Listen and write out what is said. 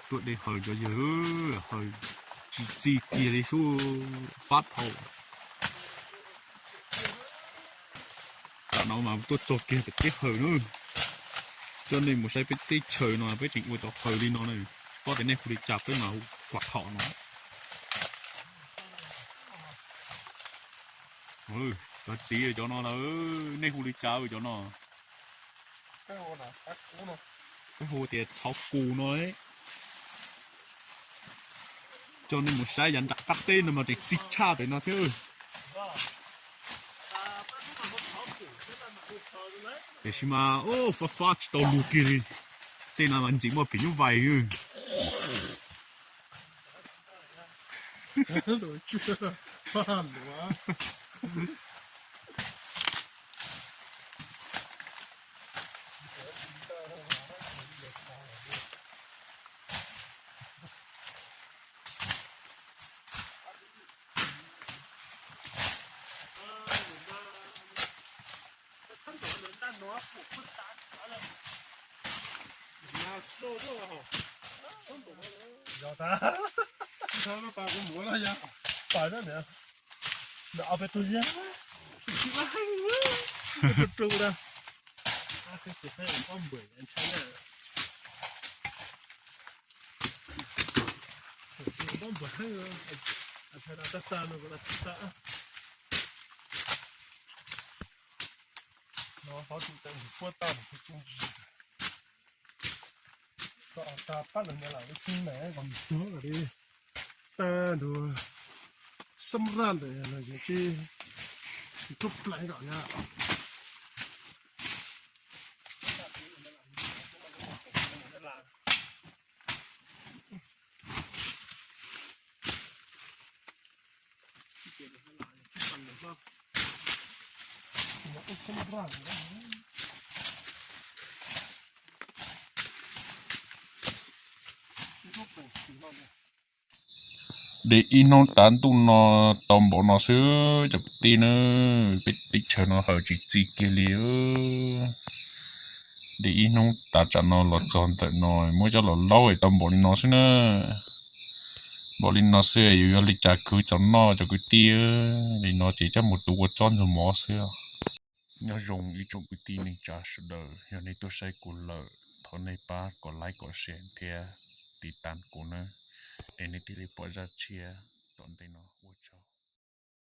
Tuaj de haws cov yawg, haws tsis txi kiag li sub, fab dhau. Tam no mas tuaj txog kiag pem teb haws na. Coj nej mus saib peb teb chaws no peb tseem ua cov haws li no na. Tsis paub tias nej hu li cas peb mas hu kuam thaum no. Cov txiv cov no lawm, nej hu li cas cov no? Peb hu tias txhov kus no. Coj nej mus saib yav nram qab teb no mas tseem txi tshaj pem no thiab. Tiam sis mas fab fab tsis tau lug kiag li. Tej no mas ntxim muaj phim nyuj vais. Yog tas, pais na, nws ob peb tug yag, rau na, ob npawm ntshai na, ob npawm heev, ntshai tas tas no, tas tas no, xov tus tas ntsis puab tag ntsis, tag pab lawm nws lam ib tug na kom txog kom li tag nrho, xab raj ntawm no ces tsis, tsis tub plaws kom yog. De ib hnub tav ntuj no tau npaum no xwb cov kwv tij na, peb teb chaws no hawm tsis txi kiag li. De ib hnub tav tsam no los txog ntawm no muab coj los laub tau npaum li no xwb na. Npaum li no xwb yus yuav li cas khwv txog noj cov kwv tij. Li no ces coj mus tu ua tsob ntxuag mov xwb. Nyob zoo ib tsoom kwv tij neej tsa sawv daws, yog nej tuaj saib kuv lawm thov nej pab kom like kom share thiab tiv tas kuv nawb, es nej thiaj li pom zaj tshiab tom ntej no.